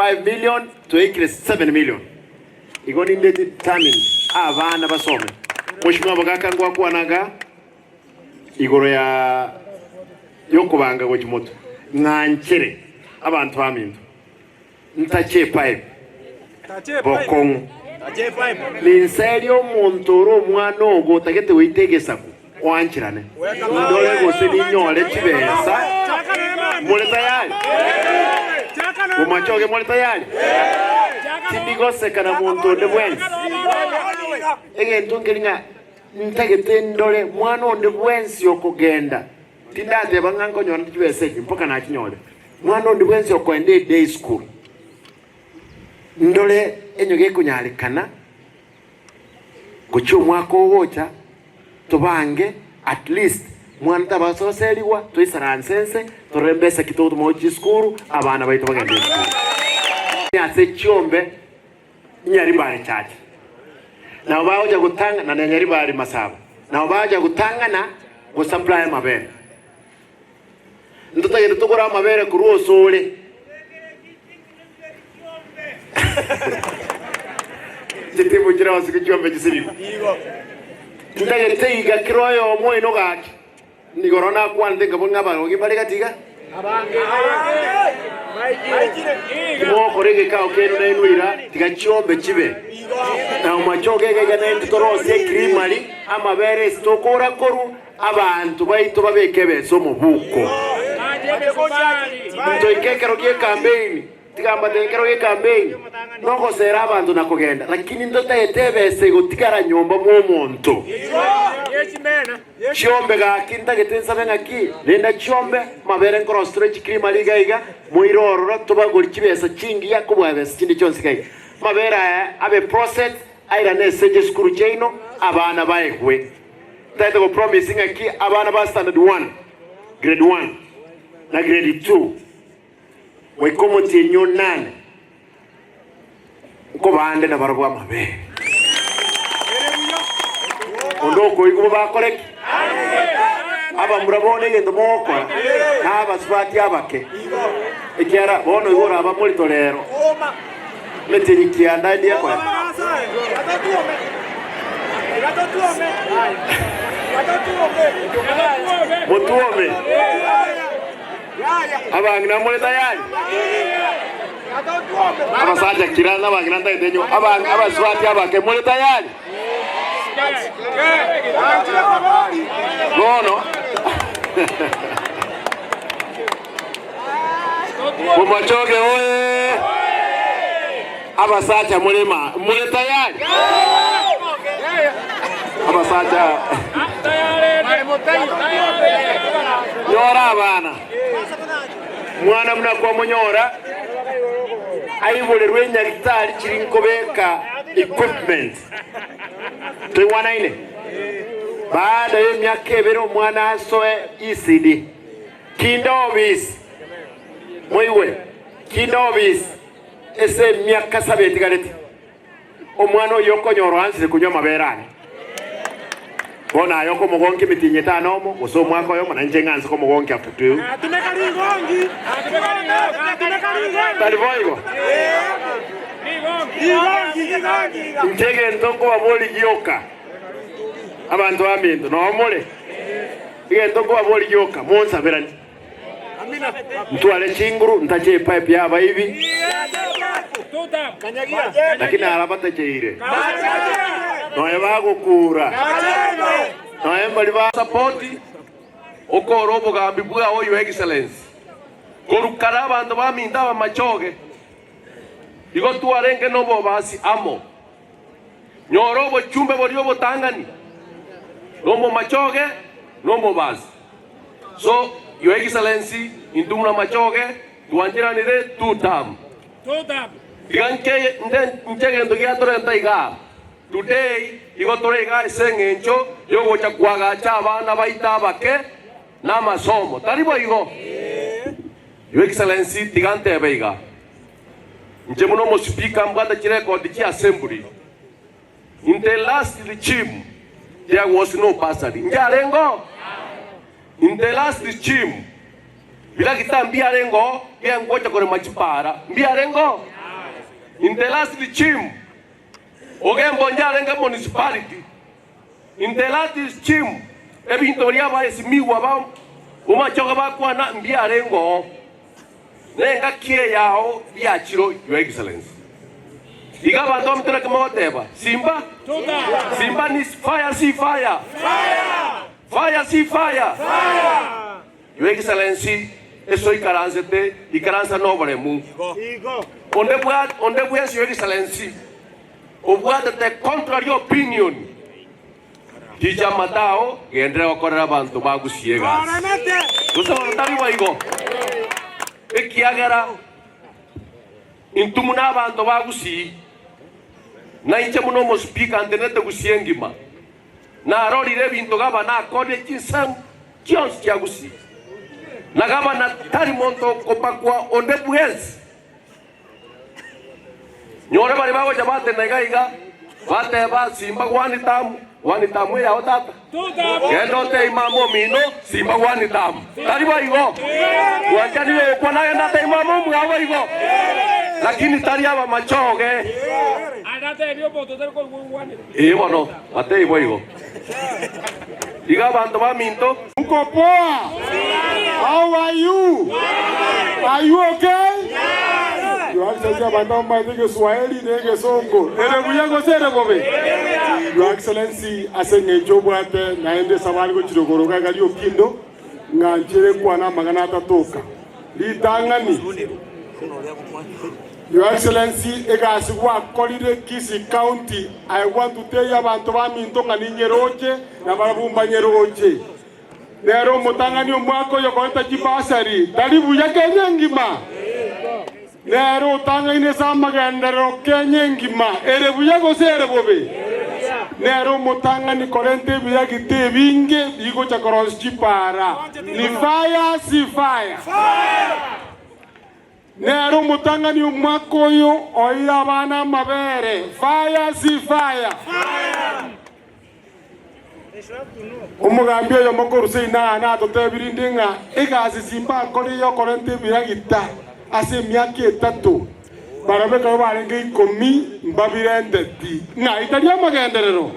5 million twaikire 7 million. Igo ninde determined abana basome. Mheshimiwa Mogaka ngwakwanaga igoro ya yokobanga gochia motwe ng'anchere abanto baminto ntache epipe bokong'u ninserie omonto ore omwana ogo otagete goita egesaku oancherane ndore gose ninyore chibesa more tayari bomachoge more tayari tindigoseka na monto onde bwensi egento nkeri ng'a Ntagete ndore mwana onde bwensi okogenda, tindateba ng'a nkonyora chibesa echi mpaka nachinyore. Mwana onde bwensi okoenda eday school, ndore enyoga ekonyarekana gochia omwaka ogocha tobange at least mwana tabasoserigwa toisaranse nse torore mbesa ki togotoma gochia chisukuru abana baito bagende esukuru. Ase chiombe Nyaribari Church. Nabo bagocha gotang'ana na Nyaribari Masaba. Nabo bagocha gotang'ana go supply amabere. Ntotagete togore amabere korwa osore. Chitimu chire onsi chiombe chisirigwe. Ntagete iga kera oyomo oino gaki. Igoro nakwanete nkabua ng'a abarogi mbare gati iga. Timokora egekao kiaino nainwe ira, tiga chiombe chibe. Na omochoge iga iga naintwe torosie ekirimari, amabere ase tokora korwa, abanto baito babeke ebesa omobuko. Ntoike ekero gi'ekambeini. Tiga mbatebie ekero gi'ekambeini nogosera abanto na kogenda, lakini ntotaete ebesa egotigara nyomba mw'omonto. Chiombe gaki ntagete nsabe ng'aki, renda chiombe, mabere nkorositore chikirima riga iga, moire ororo tobagori chibesa chingiya kobua ebesa chinde chionsi iga iga. Mabere aya abe processed airane ase chisukuru chiaino abana baegwe. Ntagete go promise ng'aki abana ba standard one, grade one na grade two. Goika omotienyi o nane nkobande nabarabwo amabeere. Onde okoigwa bo bakore ki? Abamura bono egento mogokora na abasubati abake, ekiagera bono igo oraba morito rero, emetienyi kianda endi ekoera. Motwome. Abang'ina more tayari? Abasacha kira na abang'ina ntagete inwe. Abang- abasubati abake more tayari? Bono Bomachoge oye! Abasacha more ma more tayari? Abasacha nyora abana mwana buna kwamonyora aiborerwe enyagitari chiri nkobeka equipment toigwanaine baada y'emiaka ebere omwana asoe ECD kinde obisi moigwe kinde obisi ase emiaka saba etigarete Omwana oyio okonyora oansire konywa amabere ane. Bono aye okomogonkia emetienyi etano omo, gose omwaka oyomo, na inche ng'anse komogonkia after two. Tari boigo? Inche egento nkobaboria gioka, abanto baminto, noo more, egento nkobaboria gioka, monsaberanie. Ntware chinguru, ntache epipe y'abaibi, lakini narabatecheire, nonya bagokura, nonya mbari ba. Support okore obogambi bwao your excellency. Korwa kare abanto baminto abamachoge igo twarenge nobobasi amo. Nyora obochumbe boria obotang'ani, na omomachoge, na omobasi. So, Your Excellency, intwe buna amachoge twancheranire two term. Tiga nke nde inche egento giatorenta igaa. Today igo tore igaa ase eng'encho yogocha koagacha abana baito abake na amasomo. Tari boigo? Your Excellency, tiga ntebe iga. Inche buna omospeaker mbwate chirecord chia assembly. In the last regime there was no bursary. Njarengeo? In the last regime biragita mbiarengeo biengocha korema chipara mbiarengeo? In the last regime, Ogembo njarenge municipality. In the last regime, ebinto biria abaesimigwa ba bomachoge bakwana mbiarenge oo. Nengaki eyao biachiro, Your Excellency. Iga abanto baminto naki mogoteba, Simba? Simba ni fire si fire? Fire si fire? Your Excellency, ase oikaransete, ikaransa noboremu. Onde bwa onde bwensi Your Excellency, obwatete contrary opinion, Ticha amate ao, genderera gokorera abanto bagusie egasi. Gose bono tari boigo? Ekiagera intwe buna abanto ba Gusii, na inche buna omospeaker ntenenete Gusii engima, narorire ebinto gavana akorire chinsemo chionsi chia Gusii, na gavana tari monto okobakwa onde bwensi. Nyore baria bagocha batenena iga iga, bateba, Simba gwani tamu, gwani tamu eyao tata. Genda otebie mama omino, Simba gwani tamu. Tari boigo? Bwanchanire gokwa nagende atebie mama omwabo boigo? Lakini tari abamachoge. Ee bono, batebie boigo. Iga abanto baminto. Mko poa? How are you? Are you okay? Your Excellency abanto bamaete egeswahili na egesongo ere buya gose ere bobe? Your Excellency ase eng'encho obwate naende esabari gochia rogoro iga iga riokindo ng'a nchere nkwane amang'ana atatoka. Ritang'ani, Your Excellency, egasi gwakorire Kisii County, I want to tell you abanto baminto ng'a ninyeroche na barabwo mbanyeroche. Nere omotang'ani omwaka oyo koreta chibasari, tari buya Kenya engima? Nere otang'aine ase amagenderero Kenya engima, ere buya gose ere bobe? Nere omotang'ani korenta ebiragita ebinge bigocha korosia chipara. Ni fire si fire? Nere omotang'ani omwaka oyo oeire abana amabere. Fire si fire? Omogambi oyomo korwa Sinai natotebirie inde ng'a egasi simba akorire y'okorenta ebiragita ase emiaka etato, barabwo ekero barenge ikomi mbabirenteti, ng'a etari amagenderero.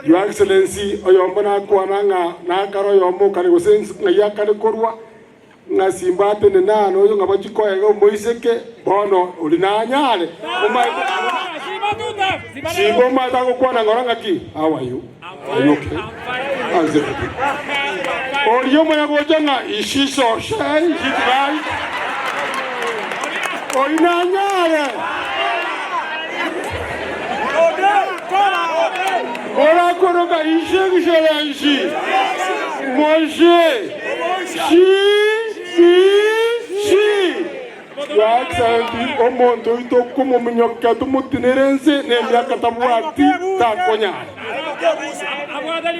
Your Excellency, oyomo nakwana ng'a nakare oyomo okare gose ng'ai akare korwa, ng'a simba atenene aa noyo ng'a bachie koega omoiseke, bono oria nanyare. Omaete Simba omaete agokwana ng'ora ng'aki? How are you? Are you okay? How's everything? Oria omanya gocha ng'a is she so shy? Is it right? Oria nanyare. Orakoroka His Excellency Moshe Shi Shi Shi Your Excellency omonto oito okomominyokia tomotinere ense nemiaka tabwati takonyara.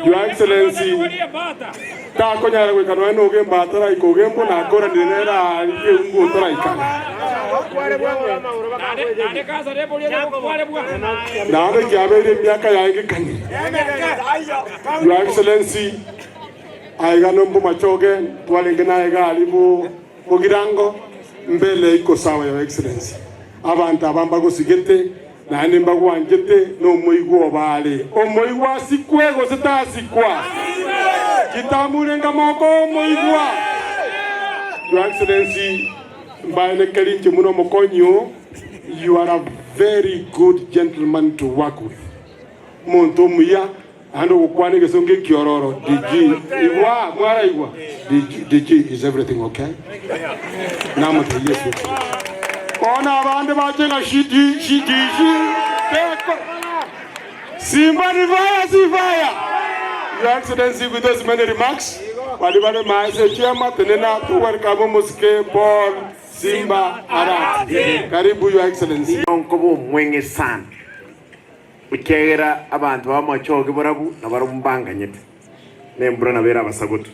Your Excellency takonyara goika nonya nogemba ataraika ogembo nakoranire nere aaria eumbu otaraikana. Naende kiabeire emiaka yaye gekani. Your Excellency aiga nombomachoge twarenge naye iga aria Bogirango mbele iko sawa your Excellency. Abanto aba mbagosigete naende mbagwanchete nomoigwa obo are. Omoigwa asikwe gose tasikwa? Chitamure nkamoko omoigwa. Your Excellency mbaenekeri inche buna omokonyi oo, you are a very good gentleman to work with. Omonto omuya naende ogokwana egesongo ekiororo DG igwa mwaraigwa DG, DG is everything okay? Namotebia Yesu bono abande bache ng'a shi di shi di shi teko Simba ni fire si fire Your Excellency with those many remarks bari bare maase chiema tenena to welcome omosike Paul Simba Arati karibu Your Excellency. Nonkoba omweng'e sana, ekiagera abanto b'amachoge barabwo nabarabwo mbanganyete, na embura nabo ere abasagotu.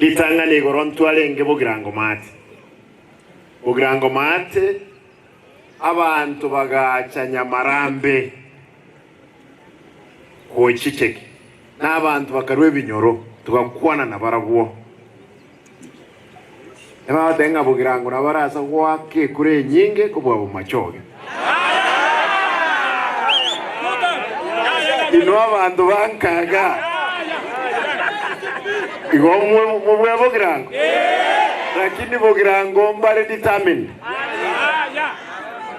Ritang'ani igoro ntwarenge bogirango maate, bogirango maate abanto bagaacha nyamarambe gochicheki, na abanto bakarua ebinyoro, togakwana nabarabwo. Ebagoteba ng'a Bogirango nabo barase goaka ekura enyinge kobua Bomachoge. Inwe abanto ba Nkaga, igo mobue Bogirango? Lakini Bogirango mbare determined.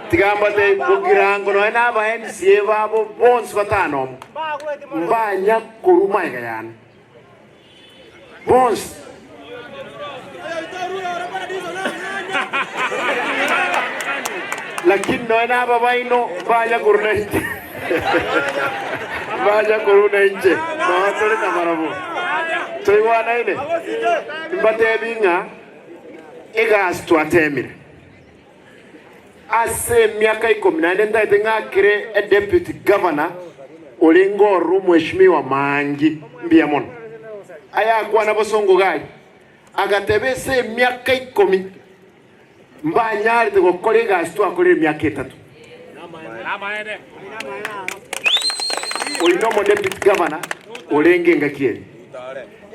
Tiga mbatebie, Bogirango nonya na aba MCA babo bonsi batano omo, mbanya korwa magega yane. Bonsi. Lakini nonya naba baino mbanya koruna inche, mbanya koruna inche, nonya tore nabarabwo. Toigwanaine? Mbatebi ng'a egasi twatemire Ase emiaka ikomi naende ntaete ng'akere eDeputy Governor orenge ororo Omweshimiwa Maangi mbuya mono. Ayakwana bosongo gari, agateba ase emiaka ikomi mbanyarete gokora egasi twakorire emiaka etato. Oyio nomo Deputy Governor orenge engaki eria.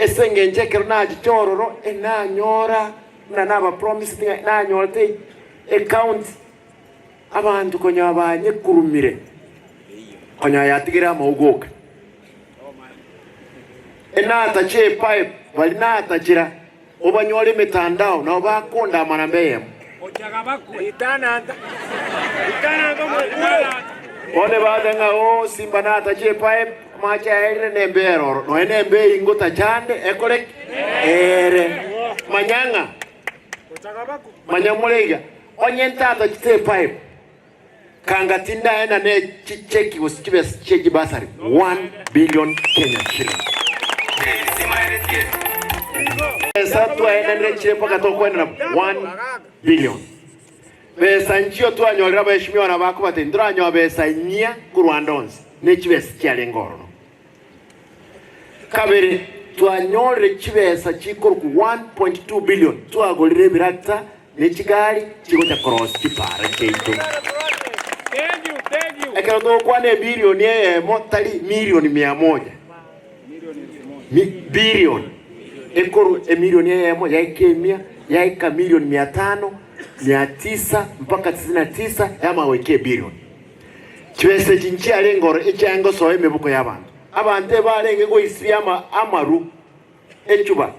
Ase engencho ekero nachiche ororo enanyora Buna nabapromiseti ng'a nanyorete ecounty, abanto konya banyekurumire, konya yatigire amauga oka. Enatache epipe baria natachera, obanyore emetandao nabo bakondama namba eyemo. Bono ebate ng'a oo Simba natache epipe, amache aerire nembe ere oro, nonya nembe eyio ngotachande ekore ki? Ere. Manya ng'a, manya more iga, onye ntatachete epipe, kanga tindaenda ne chicheki gose chibesa chie chibasari 1 billion Kenya shillings. Besa twaenanire chire mpaka tokwenera 1 billion. Besa nchio twanyorire abaheshimiwa na bakobatebia ntoranyoa besa nyia korwa ande onsi ne chibesa chiarenge ororo. Kabere, twanyorire chibesa chikorokwa 1.2 billion twagorire ebirakita ne chigari chigocha korosia chipara chiaito. Ekero togokwana ebilioni eyemo tari milioni mia moja, bilioni ekorwa emilioni eyemo yaika emia, yaika milioni mia tano, mia tisa mpaka tisini na tisa yamanya goika ebilioni. Chibesa echi nchiarenge oro echiaye ngosoa emebuko y'abanto. Abanto ebarenge goisibia amaru echuba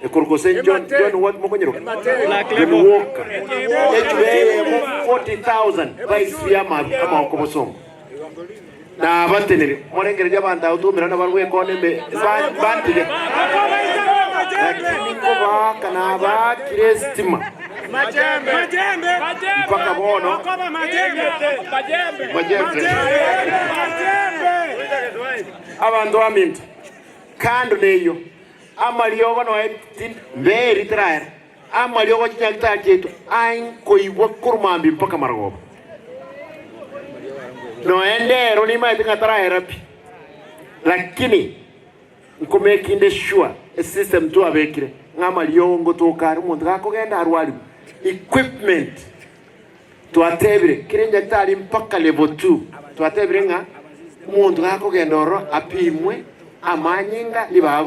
ekorwa gose John, John what mokonyeroka? John Walker. Echuba eyemo 40,000 baisibia amaru amagoko bosongo. Na abateneri morengereria abanto abo twaumerana barwe ekona ime bantige. Lakini nkobaaka nabaakire esitima. Mpaka bono Majembe. Abanto baminto, kando neyio, amariogo noe mberi teraera, amariogo chinyagitari chiaito ainkoigwa korwa mambia mpaka marogoba. Noe ndero nimaete ng'a taraera pi, lakini Nkomekinde sure esystem twabekire ng'a amariogo ngotoka are omonto gakogenda arwarigwe. Equipment twatebire kera enyagetari mpaka level two twatebire ng'a omonto gakogenda ororo apimwe amanyinga ribaga.